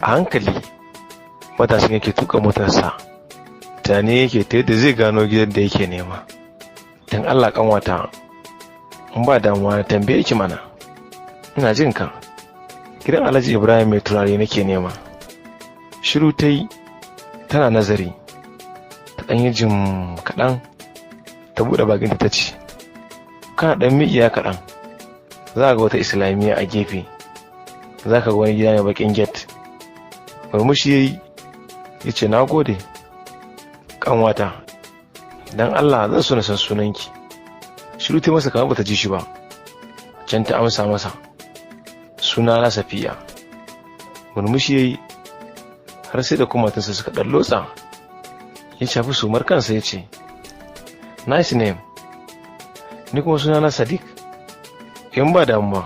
A hankali matashin yake tuka motarsa, tunani yake ta yadda zai gano gidan da yake nema. Don Allah kanwata, in ba damuwa na tambaye ki mana. Ina jin ka. Gidan Alhaji Ibrahim mai turare nake nema. Shiru ta yi tana nazari, ta ɗan yi jim kaɗan, ta buɗe bakinta ta ce, kana ɗan miƙiya kaɗan, za ga wata islamiyya a gefe, za ka ga wani gida mai baƙin gate. Murmushi ya yi, ya ce, na gode ƙanwata, don Allah zan so na san sunanki. Shiru ta masa kamar bata ji shi ba. Can ta amsa masa, suna na Safiya. Murmushi ya yi har sai da kumatunsa suka ɗan lotsa. Ya shafi sumar kansa ya ce, nice name, ni kuma suna na Sadiq. In ba damuwa,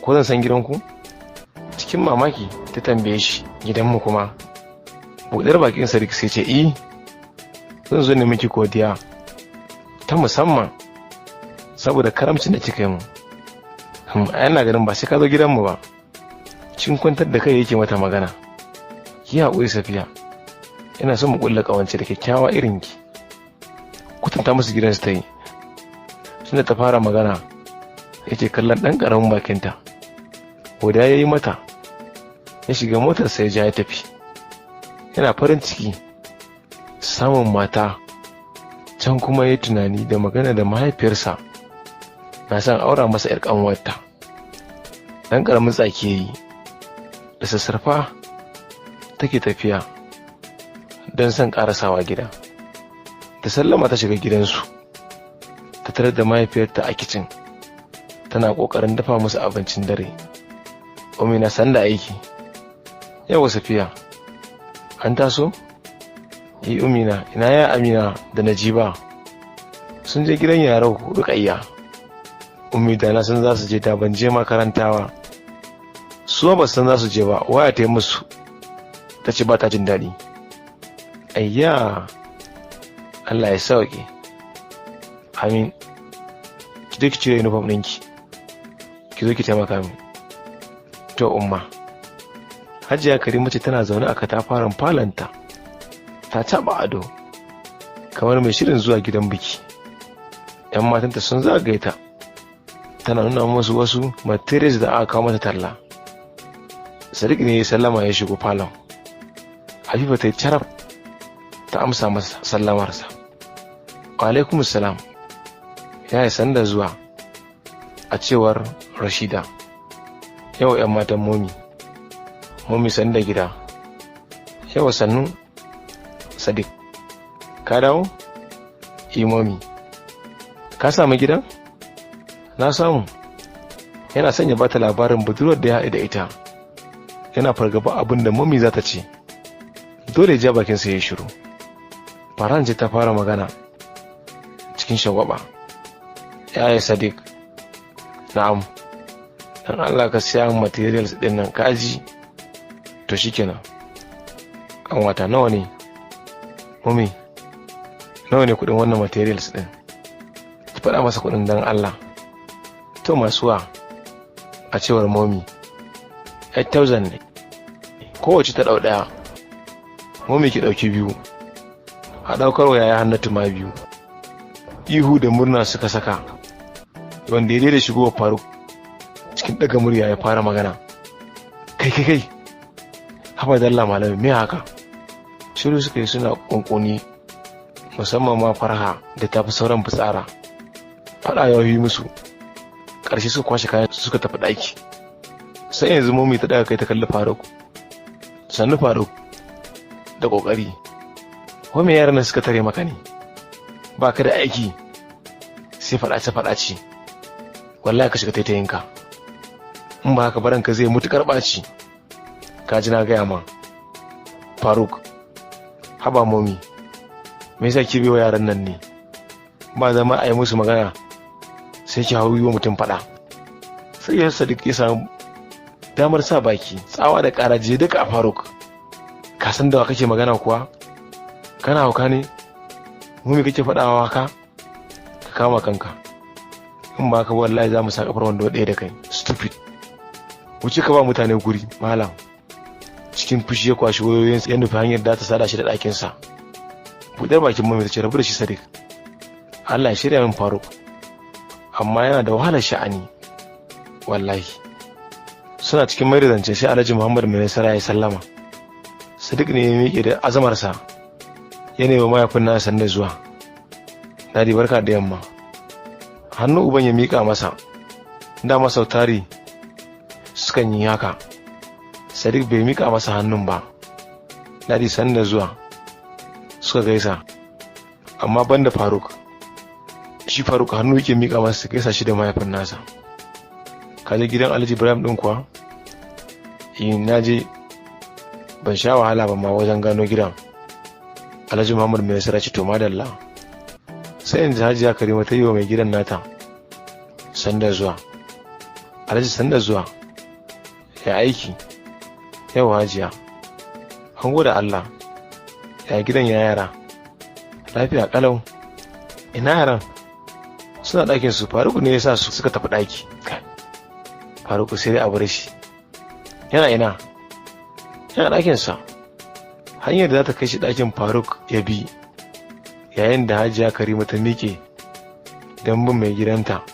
ko zan san gidanku? Cikin mamaki ta tambaye shi, gidanmu kuma? Buɗar bakin Sadiq sai ce, i zan zo ne miki godiya ta musamman saboda karamcin da kika yi mu. A yana ganin ba sai ka zo gidanmu ba. Cikin kwantar da kai yake mata magana, ki haƙuri Safiya, ina son mu ƙulla ƙawance da kyakkyawa irin ki. Kwatanta musu gidansu ta yi. Tunda ta fara magana yake kallon ɗan ƙaramin bakinta. Godiya ya yi mata, ya shiga motarsa ya ja ya tafi, yana farin ciki samun mata. Can kuma ya tunani da magana da mahaifiyarsa na son aura masa 'yar ƙanwarta. Ɗan ƙaramin tsaki ya yi. Da sassarfa take tafiya don son ƙarasawa gida. Da sallama ta shiga gidansu, ta tarar da mahaifiyarta a kicin tana ƙoƙarin dafa musu abincin dare. Umina, sanda aiki. Yau Safiya, an taso? Yi Umina, ina ya Amina da Najiba? Sun je gidan yaran Rukayya. Ummi, da na san za su je da ban je makaranta ba. Su ba san za su je ba, waya ta yi musu, ta ce ba ta jin daɗi. Ayya, Allah ya sauke. Amin. Ki je ki cire uniform ɗinki, ki zo ki taimaka min. To umma. Hajiya Karima ce tana zaune a katafaren falonta, ta taɓa ado kamar mai shirin zuwa gidan biki. Yan matanta sun zagaye ta, tana nuna musu wasu materials da aka kawo mata talla. Sadiq ne ya sallama ya shigo falon. Habiba ta yi caraf ta amsa masa sallamarsa. Alaikum salam ya yi, sanda zuwa, a cewar Rashida. Yau 'yan matan momi. Momi, sanda gida. Yau sannu Sadiq, ka dawo? I momi. Ka samu gidan? Na samu. Yana son ya bata labarin budurwar da ya haɗu da ita, yana fargaba abin da momi za ta ce. Dole ya ja bakinsa ya shiru. Farhan ce ta fara magana cikin shagwaba. Yaya Sadiq. Na'am. Dan Allah ka siya materials din nan, kaji? To shikenan. Wata nawa ne? Mummy, nawa ne kudin wannan materials din? Ki faɗa masa kudin dan Allah. To masuwa, a cewar momi. 8000 ne. Kowace ta ɗau ɗaya. Momi, ki ɗauki biyu. A ɗaukar wa yaya Hannatu ma biyu. Ihu da murna suka saka. Wanda ya da shigowar Faruk, cikin ɗaga murya ya fara magana. Kai kai kai, haba dalla malami, me haka? Shiru suka yi suna kunkuni, musamman ma Farha da ta fi sauran fitsara. Faɗa ya yi musu. Ƙarshe suka kwashe kayan suka tafi ɗaki. Sai yanzu momi ta ɗaga kai ta kalli Faruk. Sannu Faruk da ƙoƙari. Ko me yaran suka tare maka ne? Ba ka da aiki sai faɗace faɗace. Wallahi ka shiga taitayinka, in ba haka baranka zai mutukar ɓaci. Ka ji na gaya ma Faruk. Haba momi, me yasa ki biyo yaran nan ne? Ba zama a yi musu magana sai ki hau yi wa mutum faɗa. Sai ya Sadiq ya samu damar sa baki, tsawa da ƙara je duka a Faruk. Ka san da wa kake magana kuwa? Kana hauka ne? Mu me kake faɗawa haka? Ka kama kanka, in ba ka wallahi za mu sa kafar wando ɗaya da kai. Stupid, wuce ka ba mutane guri malam. Cikin fushi ya kwashi wayoyinsa ya nufi hanyar da ta sada shi da ɗakinsa. Buɗar bakin Mami ta ce, "Rabu da shi, Sadiq. Allah ya shirya min Faruk, amma yana da wahalar sha'ani wallahi." Suna cikin mai zance sai Alhaji Muhammad Mai Nasara ya sallama. Sadiq ne ya miƙe da azamarsa ya nemi mahaifin nasa sanda zuwa. "Daddy, barka da yamma." Hannu uban ya miƙa masa. Dama sau tari sukan yi haka. Sadiq bai miƙa masa hannun ba. "Daddy, sanda zuwa." Suka gaisa, amma banda Faruk. Shi Faruk hannu yake miƙa masa su gaisa shi da mahaifin nasa. "Ka je gidan Alhaji Ibrahim din kuwa?" "Eh, na je. Ban sha wahala ba ma wajen gano gidan." Alhaji Muhammad Mai Nasara ce, "To, madalla." Sai yanzu Hajiya Karima ta yi wa mai gidan nata sanda zuwa. "Alhaji, sanda zuwa. Ya aiki?" "Yau, Hajiya, an gode Allah. Ya gidan, ya yara?" "Lafiya kalau." "Ina yaran?" "Suna ɗakin su. Faruku ne ya sa su suka tafi ɗaki." "Faruku sai dai a bar shi." "Yana ina?" "Yana ɗakinsa." Hanyar da za ta kai shi ɗakin Faruk ya bi, yayin da Hajiya Karima ta miƙe don bin mai gidanta.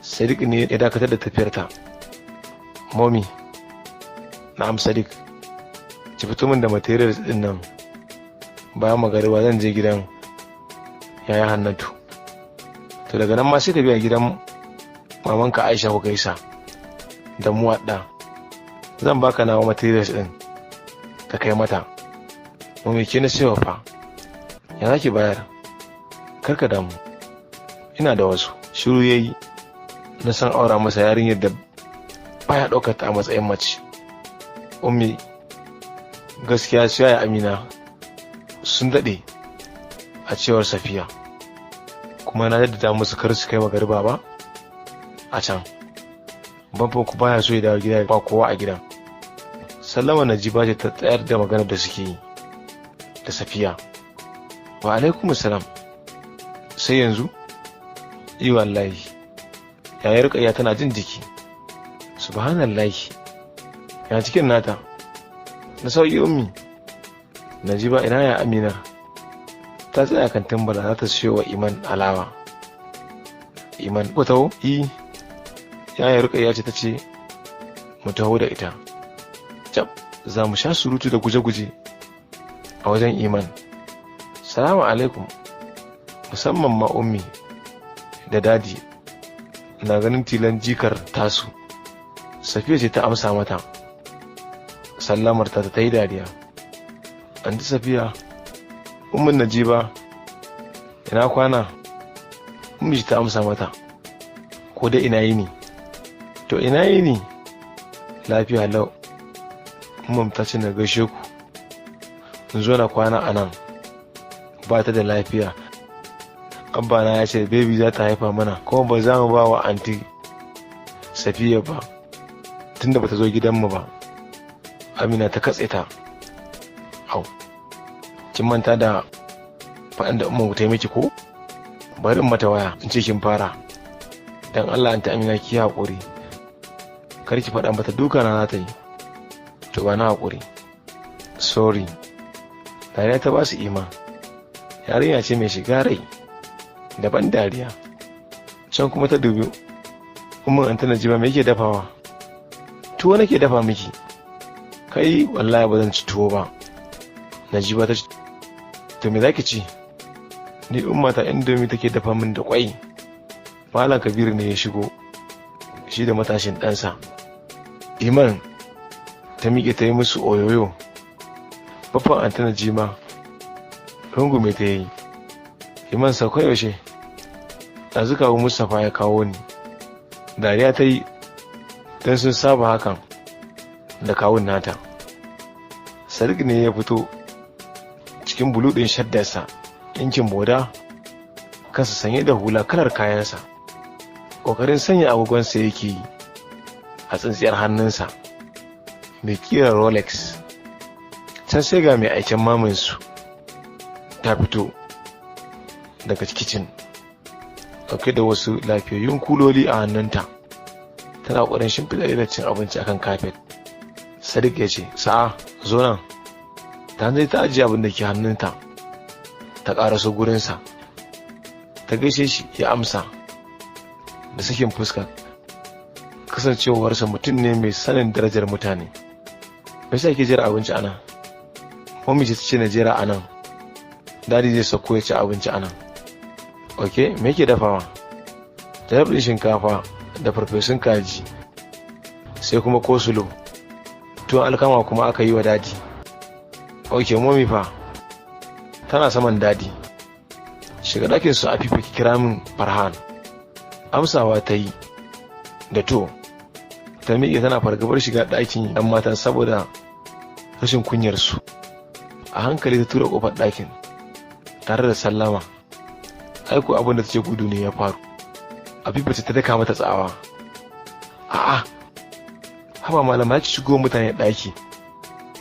Sadiq ne ya dakatar da tafiyarta. "Mommy." "Na'am, Sadiq." "Ki fito min da materials din nan. Bayan magariba zan je gidan Yaya Hannatu. To, daga nan ma sai ka biya gidan mamanka Aisha ku gaisa da muwaɗa. Zan baka nawa materials din ka kai mata." "Mommy, ke na cewa fa, ya za ki bayar? Karka damu, ina da wasu." Shiru yayi na san aura masa yarinyar da baya ɗaukar ta a matsayin mace. "Ummi, gaskiya su Yaya Amina sun daɗe," a cewar Safiya, "kuma na jaddada musu kar su kai magariba ba a can. Bamfan ku baya so ya dawo gida ba kowa a gidan." Sallama Najiba ce ta tsayar da maganar da suke yi da Safiya. "Wa alaikum salam. Sai yanzu?" "Yi wallahi. Yayar Rukayya tana jin jiki." "Subhanallahi. Ya cikin nata?" "Na sauki, Ummi." "Najiba, ina ya Amina?" "Ta tsaya kan tambala za ta siyo wa Iman alawa." "Iman ko taho?" "Yi, Yaya Rukayya ce ta ce mu taho da ita." "Cap, za mu sha surutu da guje-guje a wajen Iman. Salamu alaikum. Musamman ma Ummi da Daddy na ganin tilan jikar tasu." Safiya ce ta amsa mata sallamar ta, ta yi dariya. "Anti Safiya, Ummin Najiba, ina kwana?" Ummi ta amsa mata. "Ko da ina yini?" "To, ina yini?" "Lafiya lau. Umman ta ce na gaishe ku. In zo na kwana a nan, ba ta da lafiya. Abba na ya ce baby za ta haifa mana, kuma ba za mu ba wa Anti Safiya ba tunda ba ta zo gidanmu ba." Amina ta katse ta. "Au, kin manta da faɗin da Umma ta yi miki ko? Bari in mata waya in ce kin fara. Dan Allah, Anti Amina, ki haƙuri. Kar ki faɗa mata, duka na za ta yi." "To, ba na haƙuri. Sorry." Dariya ta ba su. Ima yarinya ce mai shiga rai da ban dariya. Can kuma ta dubi Umman Anta Najiba. "Me yake dafawa?" "Tuwo nake dafa miki." "Kai, wallahi ba zan ci tuwo ba." Najiba ta ce, "To, me zaki ci?" "Ni Umma ta Indomie take dafa min da kwai." Malam Kabiru ne ya shigo shi da matashin ɗansa. Iman ta miƙe ta yi musu oyoyo. Babban Anta Najima rungume ta yi. "Iman, sauka yaushe?" "Ɗazu kawo Mustapha ya kawo ni." Dariya ta yi don sun saba hakan da kawun nata. Sadiq ne ya fito cikin buluɗin shaddarsa yankin boda, kansa sanye da hula kalar kayansa. Ƙoƙarin sanya agogonsa yake yi a tsintsiyar hannunsa mai kira Rolex. Can sai ga mai aiken maminsu ta fito daga kicin ɗauke da wasu lafiyayyun kuloli a hannunta, tana ƙoƙarin shimfiɗa da cin abinci akan kafet. Sadiq ya ce, "Sa'a, Zo nan. Ta hanzari ta ajiye abin da ke hannunta, ta ƙaraso gurinsa. Ta gaishe shi, ya amsa da sakin fuska, kasancewarsa mutum ne mai sanin darajar mutane. Me yasa ke jera abinci anan? Mummy ce ta ce na jera anan. Daddy zai sauko ya ci abinci anan. Ok, me yake dafawa? Jalof ɗin shinkafa da farfesun kaji, sai kuma coleslaw. Tuwon alkama kuma aka yi wa Daddy. Ok, Mommy fa? Tana saman Daddy. Shiga ɗakin su Afifa ki kira min Farhan. Amsawa ta yi da to. Ta miƙe tana fargabar shiga ɗakin ɗan matan saboda rashin kunyarsu. A hankali ta tura ƙofar ɗakin tare da sallama. Aiko abin da take gudu ne ya faru. Afifa ce ta daka mata tsawa. "A'a, haba malama, ki shigo mutane ɗaki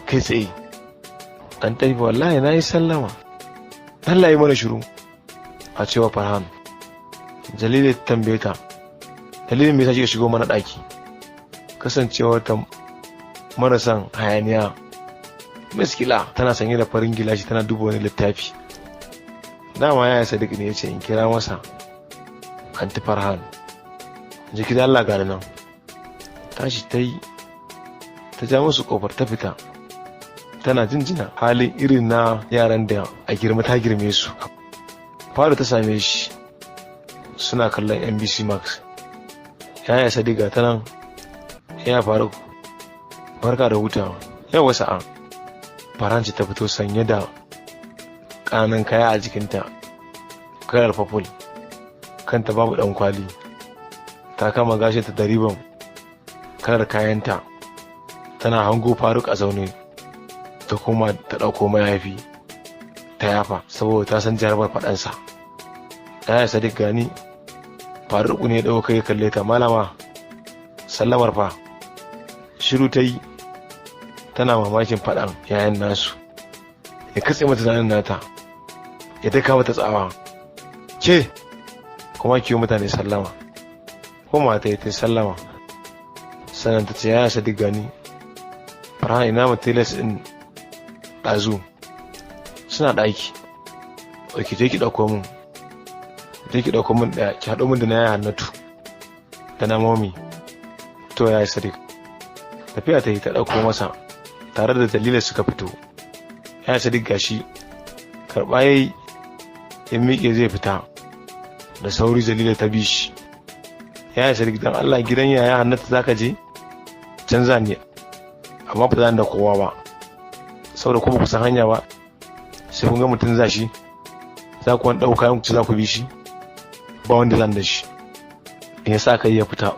kai tsaye." "An tafi, wallahi na yi sallama." "Allah yi mana shiru," a cewa Farhan. Jalila ta tambaye ta, "Dalilin me yasa kika shigo mana ɗaki?" Kasancewar ta marasan hayaniya. Miskila tana sanye da farin gilashi, tana duba wani littafi. "Dama yaya Sadiq ne ya ce in kira masa Anti Farhan." "Jiki da Allah, gani nan." Tashi ta yi, ta ja musu kofar, ta fita tana jinjina halin irin na yaran da a girma ta girme su. Falo ta same shi suna kallon NBC Max. "Yaya Sadiq, ga ta nan." "Ya faru, barka da hutawa." "Yau sa'a." Faranci ta fito sanye da ƙananan kaya a jikinta kalar purple, kanta babu ɗan kwali, ta kama gashinta da ribbon kalar kayanta. Tana hango Faruk a zaune, ta koma ta ɗauko mayafi ta yafa saboda ta san jarabar faɗansa. "Yaya Sadiq, gani." Faruk ne ya ɗauka kai kalle ta. "Malama, sallamar fa?" Shiru ta yi tana mamakin faɗan yayan nasu. Ya katse mata tunanin nata, ya daka mata tsawa, "Ke kuma kiwo mutane sallama." Kuma ta yi ta sallama, sannan ta ce, "Yaya Sadiq, gani." "Farhan, ina materials ɗin ɗazu?" "Suna ɗaki." "Ok, je ki ɗauko min, je ki ɗauko min ɗaya, ki haɗo min da na yaya Hannatu da na Mommy." "To, yaya Sadiq." Tafiya ta yi ta ɗauko masa, tare da dalilin suka fito. "Yaya Sadiq, gashi." Karɓa ya yi, ya miƙe zai fita da sauri. Jalila ta bi shi. "Yaya Sadiq, dan Allah gidan yaya Hannatu zaka je? Canza ne, amma ba za da kowa ba, saboda kuma ku san hanya ba. Sai kun ga mutum za shi, za ku wani ɗauka kayan ku, za ku bi shi. Ba wanda zan da shi." Ya sa kai ya fita.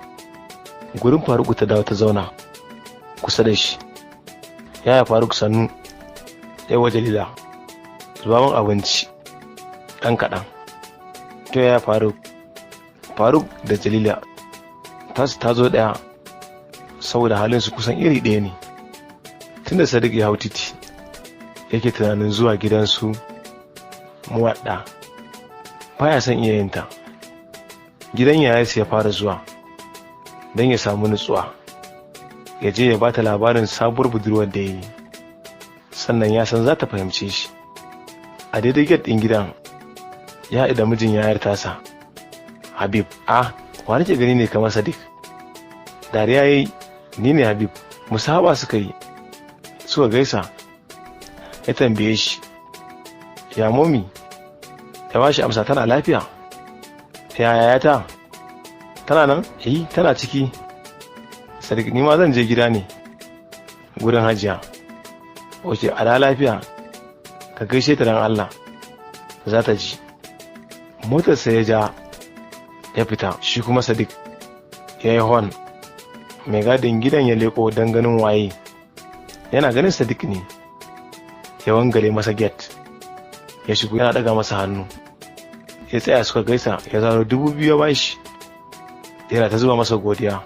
Gurin Faruku ta dawo, ta zauna kusa da shi. "Yaya Faruk, sannu." "Yawa Jalila, zuba min abinci ɗan kaɗan." "To, yaya Faruk." Faruk da Jalila tasu ta zo ɗaya saboda halin su kusan iri ɗaya ne. Tunda Sadiq ya hau titi yake tunanin zuwa gidansu Muwaɗa. Baya son iyayenta. Gidan yayarsa ya fara zuwa don ya samu nutsuwa, ya je ya bata labarin sabuwar budurwar da ya yi, sannan ya san za ta fahimce shi. A daidai gate ɗin gidan ya haɗu da mijin yayar tasa, Habib. "A wa nake gani ne kamar Sadiq?" Dariya yayi, "Ni ne Habib." Musaba suka yi, suka gaisa. Ya tambaye shi, "Ya Mommy?" Ya ba shi amsa, "Tana lafiya." "Ya yayata, tana nan?" "Eh, tana ciki." "Sadiq, ni ma zan je gida ne gurin Hajiya." "Ok, a da lafiya, ka gaishe ta dan Allah, za ta ji." Motarsa ya ja ya fita. Shi kuma Sadiq ya yi hon. Mai gadin gidan ya leko don ganin waye. Yana ganin Sadiq ne, ya wangale masa gate, ya shigo yana daga masa hannu. Ya tsaya suka gaisa, ya zaro 2000 ya bashi, yana ta zuba masa godiya.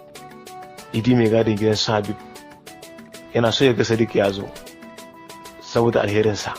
Idi mai gadin gidan su Habib yana so ya ga Sadiq ya zo saboda alherinsa.